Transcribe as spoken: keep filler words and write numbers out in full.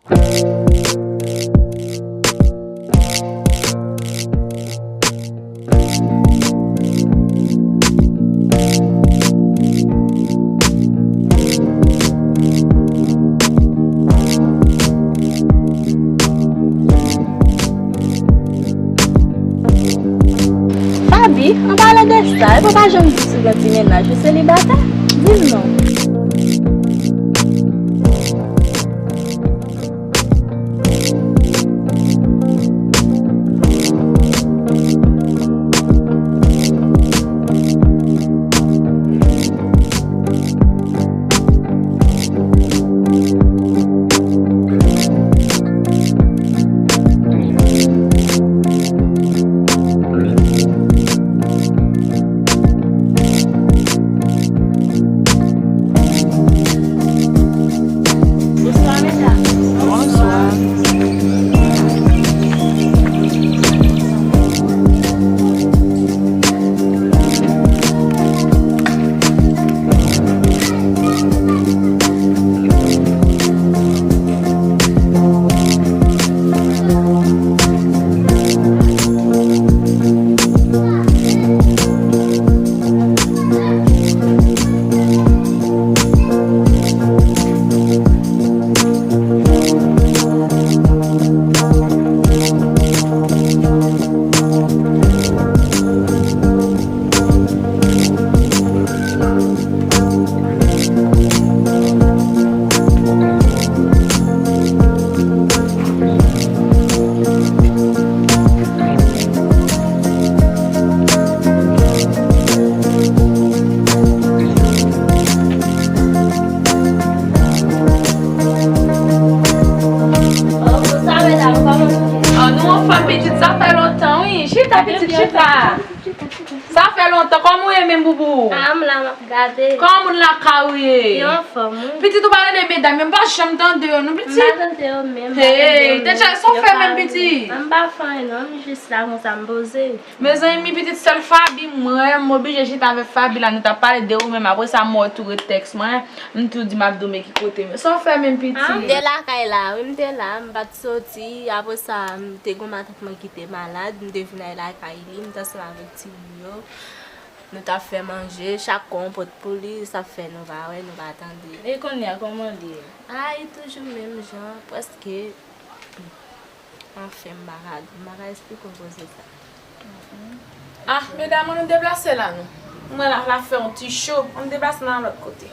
Faby, an palan de sa, epi w pa janm di si w gen ti mennaj, ou selibatè? Di m non. Bonswa, medam. Bonswa. Oh, nou anfòm, pitit, sa fè lontan, wi. Chita, pitit, chita. Sa fè lontan. Kòman w ye menm, boubou? Ah, m la, m ap gade. Kòman moun lakay ou ye? Yo anfòm, wi. Pitit, ou pa tande medam yo, m pa janm tande yo, non, pitit. M pa tande yo menm, m pa tande yo menm. Hey, te chè, sa w fè menm, pitit? M pa fè anyen, non, m jis la konsa, m poze. Mezanmi, pitit, sèl Faby m wè, m oblije chita avèk Faby la, nou t ap pale de ou menm, apre sa, m wè w tou retèks mwen, m tou di m ap di w men ki kote m ye. Sa w fè menm, pitit? Ah, m te lakay la, wi, m te la, m pa t soti, apre sa, m te gon matant mwen ki te malad, m te vin al lakay li, m t ansanm avèk timoun yo. Nou t ap fè manje, chak kò yon pot pou li, sa fè nou pa wè, nou pa tande. E kounye a, kòman l ye? A, li toujou menm jan, prèske. Anfen, m pa ka, m pa ka esplike w koze sa. Ah, medam, ann nou deplase la, non. Mwen la, la fè yon ti cho, ann deplase nan lòt kote.